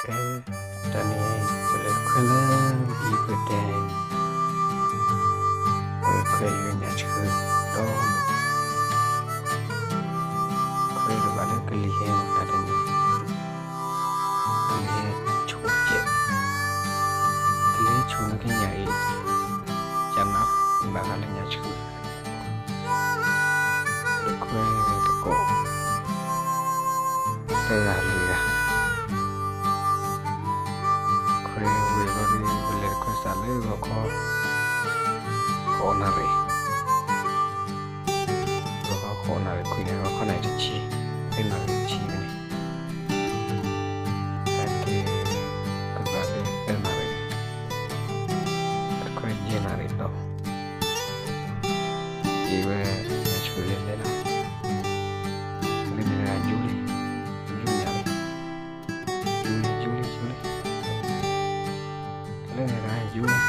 ကဲ, တၢ်န့ၣ် ပလဲၤခွဲလၢ ဘံၣ်ပဒဲ, ပလဲၤခွဲလၢညၣ်ဆှုဒီး ခွဲတဘၣ်လၢကလံၤဟဲမး တၢ်တနံၤ, ကလံၤဟဲဆိကဲး, ကလံၤဟဲဆိန့ၣ်ကညၣ်အံၤ ကနၣ်ဘၣ်ဃးလၢညၣ်ဆှု တခွဲတကိး တဂၤလွံၢ်ဂၤ, ခွဲဝံၤဘျီဒီး ပလဲၤတခွဲစးလၢဂီၤခီ ဃိးနၣ်ရံၣ်, ဂီၤခီဃိးနၣ်ရံၣ်ခွံန့ၣ် ဂီၤခီနၣ်ရံၣ်တဆံ, သၢနၣ်ရံၣ်တဆံန့ၣ် တၢ်က့ၤကဘၣ်လၢသၢနၣ်ရံၣ်, တခွဲယဲၢ်နၣ်ရံၣ်ဒီး အံၤဝဲ ညၣ်ဆှုလဲၤလဲၤလီၤ, လၢန့ၣ်တဂၤယူၤလံ, ယူၤညၣ်လံ, ယူၤလံ ယူၤလံ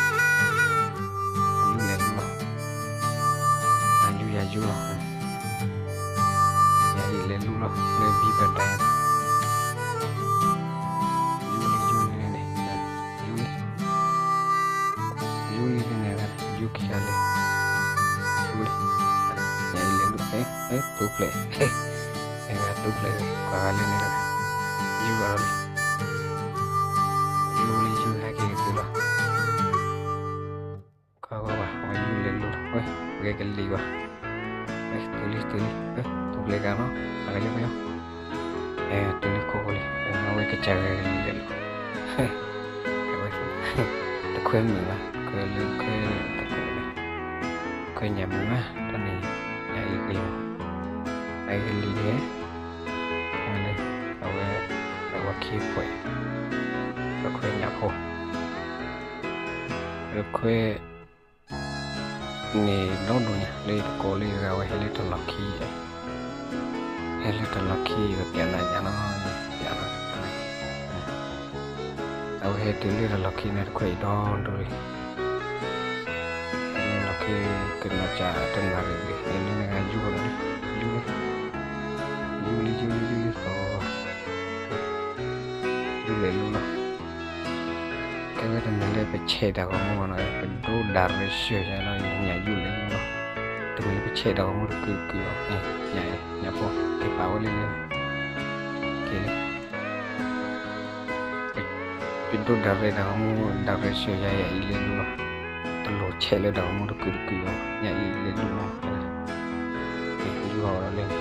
ယူၤလံ, လၢန့ၣ်တဂၤယူၤလံ, ယူၤလဲၤလူလီၤ, တၢ်ယူၤယၤယူၤလီၤ, ယၤအံၤလဲၤလူလီၤ လၢဘံၣ်ပဒဲ, ယူၤလံ ယူၤလံလၢန့ၣ် ယူၤလံ, ယူၤလံလၢန့ၣ် ယူၤခံဂၤလံ, ယူၤလံ, ယၤအံၤလဲၤလူ, အဲ တူၢ်ဖျဲး, အဲ တူၢ်ဖျဲး ကွၢ်ဂၤလၢန့ၣ်, ယူၤဂၤလီၤလံ, ယူၤလံ ယူၤဟဲက့ၤကသုးလီၤ, ကွၢ်ကွၢ်ကွၢ် အဝဲယူၤလဲၤလူလီၤ, ဝဲ ဂဲၤကလံၤဘၣ်, ဝဲ တုၤလံ တုၤလံ, တူၢ်ဖျဲးဂၤလီၤ, အဂဲၤလၢပယီၤ အဲ တုၤလံခိၣ်ဃိလံ, အဝဲကစၢ်ဂဲၤကလံၤလဲၤလီၤ, အဝဲ တခွဲမုာ်ဘၣ်, ခွဲလၢခွဲတကိးန့ၣ်, ခွဲညၣ်မုာ်ဘၣ်, တၢ်န့ၣ် ညၣ်အံၤဂ့ၤ, အဂဲၤကလံၤန့ၣ်, အဝဲ အဝဲခံဖှဲး, တခွဲညၣ်ဖိ, တခွဲ န့ၣ်ဒီဒိၣ်ညါ လၢတကိးလၢဂၤဝဲဟဲလၢတၢ်လီၢ်ခံ, ဟဲလၢတၢ်လီၢ်ခံ ပျးနၤညါနီၤ, ပျးနၤ, အဝဲဟဲတုၤလၢတၢ်လီၢ်ခံန့ၣ် တခွဲအံၤဒီဒိၣ်လံ, လၢလီၢ်ခံ ကနီၤစၢ်တနၣ်ရံၣ်လံ, လၢန့ၣ်ဂၤယူၤလီၤလံ, ယူၤလံ, ယူၤလံ ယူၤလံ ယူၤလံ သီ ယူၤလဲၤလူလီၤ, ကဲဝဲတမ့ၢ်လၢပဆဲးတၢ်ဂီၤမူဘၣ်နီၤ, ပဒိဒၣ်ရဲၣ်ဆၢၣ်ယါလီၤ, ညၣ်ယူၤလဲၤလူလီၤ, တမ့ၢ်လၢပဆဲးတၢ်ဂီၤမူတကုာ်ကုာ်ဘၣ်, ညၣ်အံၤ ညၣ်ဖိ က့ၤပာ်ဝဲလၢ, က့ၤလံ ပဒိဒၣ်ရဲၣ်တၢ်ဂီၤမူ ဒၣ်ရဲၣ်ဆၢၣ်ယါအံၤလဲၤလူလီၤ, တလိၣ်ဆဲးလၢတၢ်ဂီၤမူတကုာ်တကုာ်ဘၣ်, ညၣ်အံၤလဲၤလူလီၤ, ယူၤအီၤလၢ,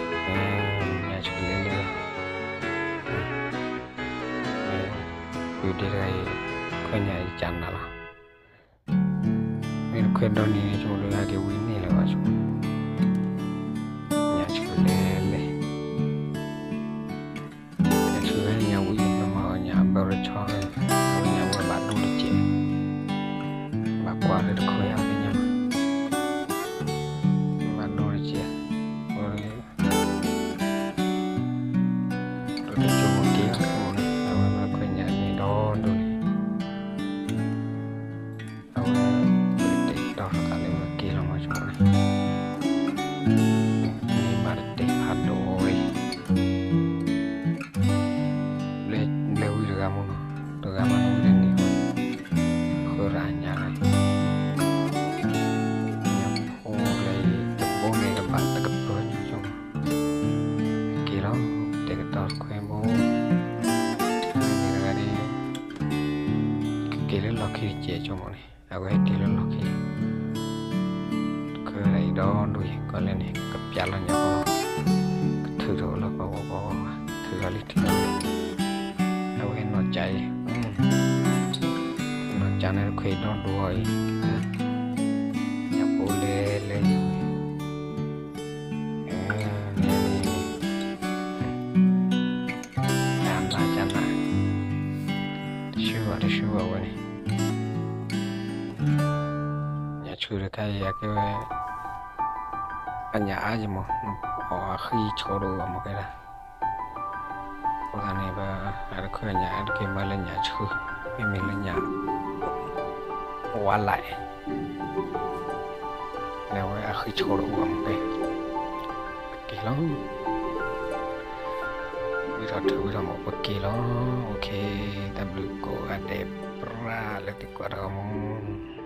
ညၣ်ဆှုလဲၤလဲၤလီၤ, ပုၢ်ဒ့တဂၤအံၤ ခွဲညၣ်အံၤကနၣ်လီၤ, မ့ၢ်တခွဲဒီနံၤန့ၣ် ဆိကမိၣ်လၢဟဲက့ၤဝံၤန့ၣ်လၢၤဘၣ်ဆိ, ညၣ်ဆှုလဲၤလဲၤ ညၣ်ဆှုဟဲညၣ်ဝံၤ နမၤအီၣ်ညၣ်အဘၢၣ်ရဆီ, အဝဲညၣ်ဝဲဘၣ်ဒိတစဲး, ဘၣ်ကွၢ်လၢတခွဲအီၤသ့ၣ်ညါ, ဘၣ်ဒိတစဲး, အဝဲ တစိၤက့ၤအီၤန့ၣ် အဝဲမ့ၢ်ခွဲညၣ်န့ၣ်ဒီဒိၣ်န့ၣ် အဝဲ တဲာ်ကတီၤထီၣ်သးလၢဝဲက့ၤလီၤမးဆိန့ၣ်, မ့ၢ်မးတတဲာ်ဖးဒိၣ်အံၤ, ဘျဲ ဘျဲဝံၤတဂၤမူနီၤ, တဂၤမးနဝံၤတန့ၢ်, ဃၢရၤညါလီၤ, ညၣ်ဖိလၢအံၤ တဘိန့ၣ်ကဘၣ်တကပၤညီဆိ, က့ၤလီၤ တဲာ်ကတီၤတခွဲဘိ, မ့ၢ်တဂၤန့ၣ် ကက့ၤလၢလီၢ်ခံတစဲးဆိမးန့ၣ် အဝဲဟဲက့ၤလၢလီၢ်ခံ, တခွဲဒၣ်အံၤဒီဒိၣ်ယဲၢ်ကီးလဲၣ်န့ၣ် ကပျးလီၤညၣ်ဖိလီၤ, ကထုးထီၣ်လီၤပှၤဂီၢ်ပှၤဂီၢ်, ထုးထီၣ်လံထုးထီၣ်လံ, အဝဲနီၢ်ကၠးအံၤ, နီၢ်ကၠးန့ၣ်တခွဲဒီဒိၣ်အံၤ, ညၣ်ဖိလဲၤလဲၤယံၤဝဲ, န့ၣ် ကနၣ်ကနၣ်, တဆှုဘၣ်တဆှုဘၣ်ဝဲန့ၣ်, ညၣ်ဆှုတခါအံၤအကဲဝဲ, အညၣ်အါယမး, အီၣ်အဃံဆိးတအိၣ်ဘၣ်မးကဲဒၣ်, အဃိသတးန့ၣ် ပတခွဲညၣ်အါတက့ၢ်မးလၢညၣ်ဆှု, မ့မ့ၢ်လၢညၣ် ဝါလၢ် န့ၣ်ဝဲအဃံဆိးတအိၣ်ဘၣ်မးကဲ, ပက့ၤလီၤ, ဝံထီၣ်ထုးဝံထီၣ်မး ပက့ၤလီၤ, အိၣ်ခ့, တၢ် တကွၢ်တၢ်ဂီၤမူ,